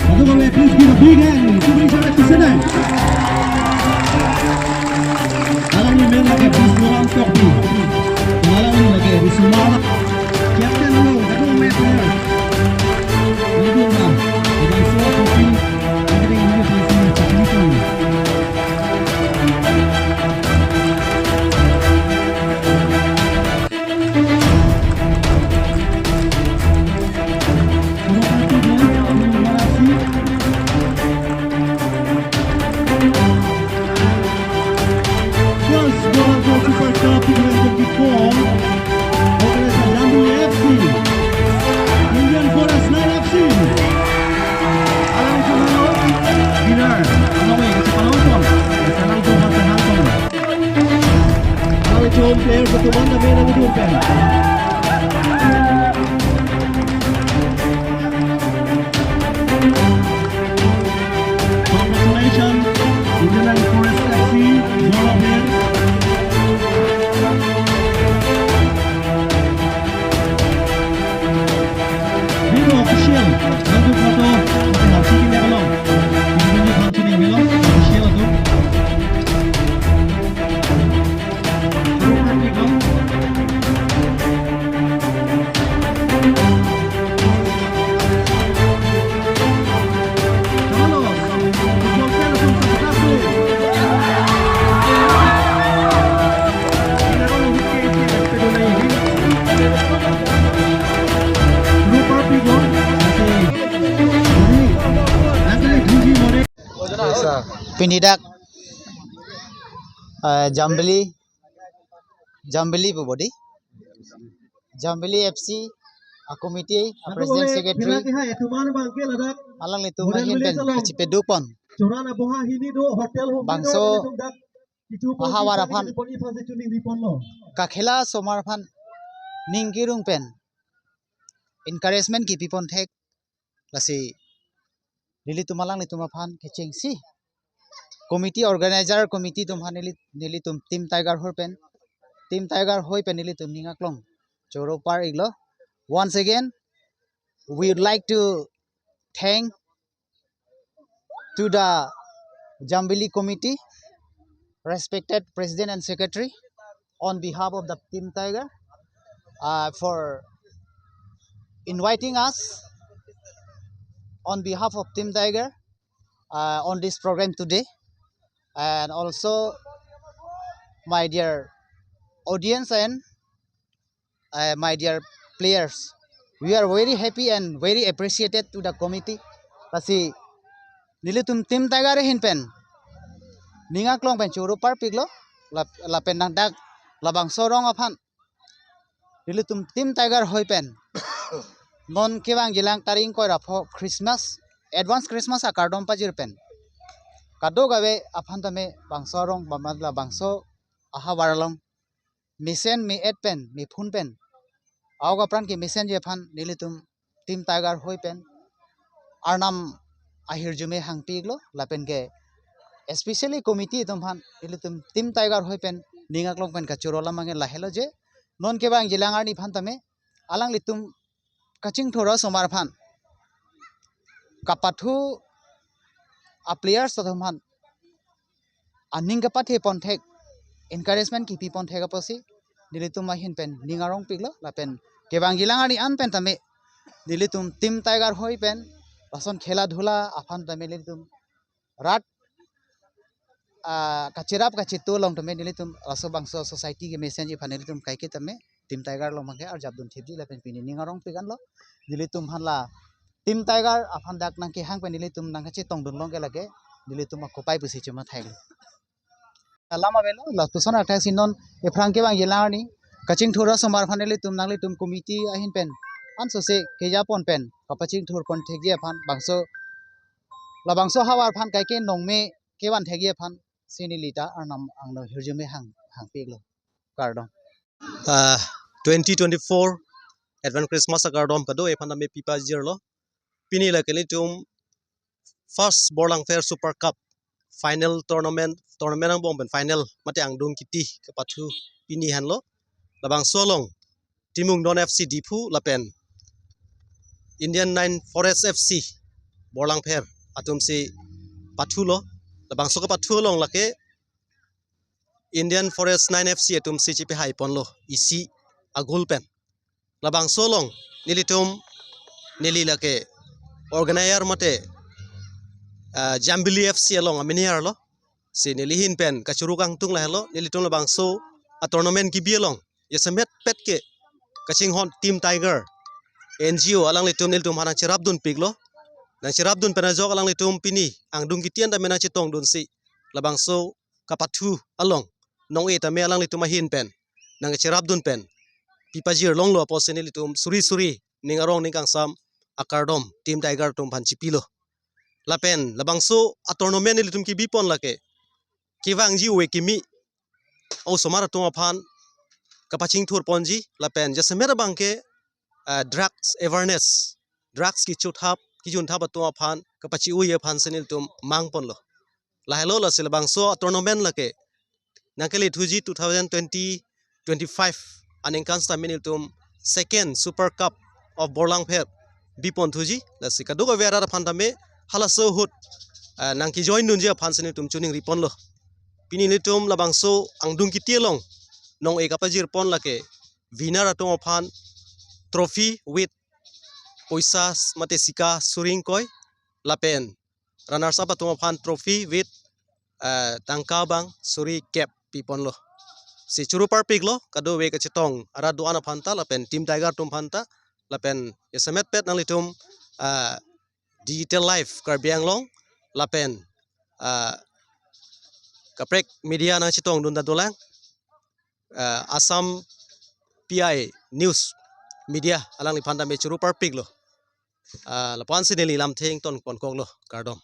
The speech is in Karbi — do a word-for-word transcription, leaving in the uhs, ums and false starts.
Aduh, kami, please give a big hand. Sumri Sharad Kusenai. Alangli men lake Bisnuram Tokbi. Alangli lake Bisnuram. Captain lo, aduh, men player. Aduh, bang. Bang, so, kopi. Aduh, ini, ini, ini, ini, ini. First Gorakhpur Super Cup twenty twenty-four, organized by Jambi F C, Indian Forest Nine F C. Alangli kemano, winner, along eh, kachepalongpon, kachelangpon, kachelangpon. Alangli chom players atum an dame nangdun pen. Congratulations, Indian Forest F C, Bolo player. Video official, lagu foto, nanti harus bikin dia belum. Ini punya function yang belum, official tuh. Pini dak, eh, Jambili, Jambili pu body, Jambili F C a committee, a president, secretary, alanglitum ahin pen kachepadupon. Bangso ahavar aphan, kakhela asomar aphan ning kerung pen encouragement kipipon thek, lasi nelitum alanglitum aphan kechengsi committee, organizer committee atum aphan neli, nelitum Team Tiger hoi pen, Team Tiger hoi pen nelitum ning aklong choro par-iklo. Once again, we would like to thank to the Jambili committee, respected president and secretary, on behalf of the Team Tiger, uh, for inviting us on behalf of Team Tiger, uh, on this program today. And also, my dear audience and uh, my dear players, we are very happy and very appreciated to the committee. Lasi nelitum Team Tiger ahin pen ning aklong pen choro parpiklo, lap-, lapen nangdak labangso arong aphan nelitum Team Tiger hoi pen non kevang jilang tarik ingkoi ra pho Christmas, advance Christmas akardom pajir pen kadokave aphan tame bangso arong, bama labangso ahavar along mesen me-et pen, mephun pen, aok apran kemesenji aphan nelitum Team Tiger hoi pen Arnam ahirjume hangpiklo, lapen ke especially committee atum aphan nelitum Team Tiger hoi pen ning aklong pen kachoro alam abangke lahelo je, non kevang jilang arni aphan tame alanglitum kachingthur asomar aphan, kapathu a players atum aphan aning kapathepon thek, encouragement kipipon thek apotsi nelitum ahin pen ning arongpiklo, lapen kevang jilang arni an pen tame nelitum Team Tiger hoi pen lason khela dhula aphan tame nelitum rat ah, kachirap kachitu along tame nelitum laso bangso society kemesenji aphan nelitum kaike tame Team Tiger along abangke arjap dun thipji lapen pini ning arong pik anlo. Nelitum aphan la Team Tiger aphan dak nangkehang pen nelitum nangkachetong dun long ke lake nelitum akopai pusi chuma thailo. Alam avelo, lapuson athak si non ephrang kevangji alang arni kachingthur asomar aphan nelitum nanglitum committee ahin pen ansose kejapon pen kapachingthur pon thekji aphan bangso labangso ahavar aphan kaike nongme kevan thekji aphan si neli ta Arnam angno hirjume hang hangpiklo. Kardom. Ah, twenty twenty-four Advance Christmas akardom kado-an aphan tame pipajirlo. Pini lake nelitum first Borlangpher Super Cup final tournament, tournament angbong pen final mate angdung kiti kapathu pini henlo. Labangso along Timungdon F C Diphu lapen Indian Nine Forest F C Borlangpher atumsi pathulo. Labangso kapathu along lake Indian Forest Nine F C atumsi chipehai ponlo isi agul pen. Labangso along nelitum neli lake organizer mate, ah, Jambili F C along ameniarlo. Si neli ahin pen kachuru kangtung lahelo, nelitum labangso atournament kebi along jasemet pet ke kachinghon Team Tiger N G O alanglitum nelitum aphan nangcherap dunpiklo. Nangcherap dun pen ajok alanglitum pini angdung kiti an tame nangchetong dunsi labangso kapathu along nong-e tame alanglitum ahin pen nangcherap dun pen pipajir longlo apotsi nelitum suri suri ning arong ning kangsam akardom Team Tiger atum aphan chipilo. Lapen labangso atournament nelitum kebi pon lake kevangji ove kimi osomar atum aphan kapachingthur ponji lapen jasemet abangke, ah, drugs awareness, drugs kichuthap kijunthap atum aphan kapachi-ui aphansi nelitum mang ponlo. Lahelo lasi labangso atournament lake nangkele thuji two thousand twenty twenty-five aningkan sitame nelitum second Super Cup of Borlangpher bipon thuji. Lasi kadokave arat aphan tame halaso ahut, ah, nangkejoin dunji aphansi nelitum choningri ponlo. Pini nelitum labangso angdung kiti along nong-e kapajir pon lake winner atum aphan trophy with poisa mate sika suri ingkoi lapen runners up atum aphan trophy with, eh, tangka abang suri kep piponlo. Si churu parpiklo kadokave kachetong arat do-an aphan ta lapen Team Tiger atum aphan ta lapen jasemet pet nanglitum, eh, Digital Live Karbi Anglong lapen, eh, kaprek media nangchetong dun ta dolang, eh, Assam P I News Media alangliphan tame churu parpiklo. Ah, lapu-ansi neli lamthe ington ponkoklo, kardom.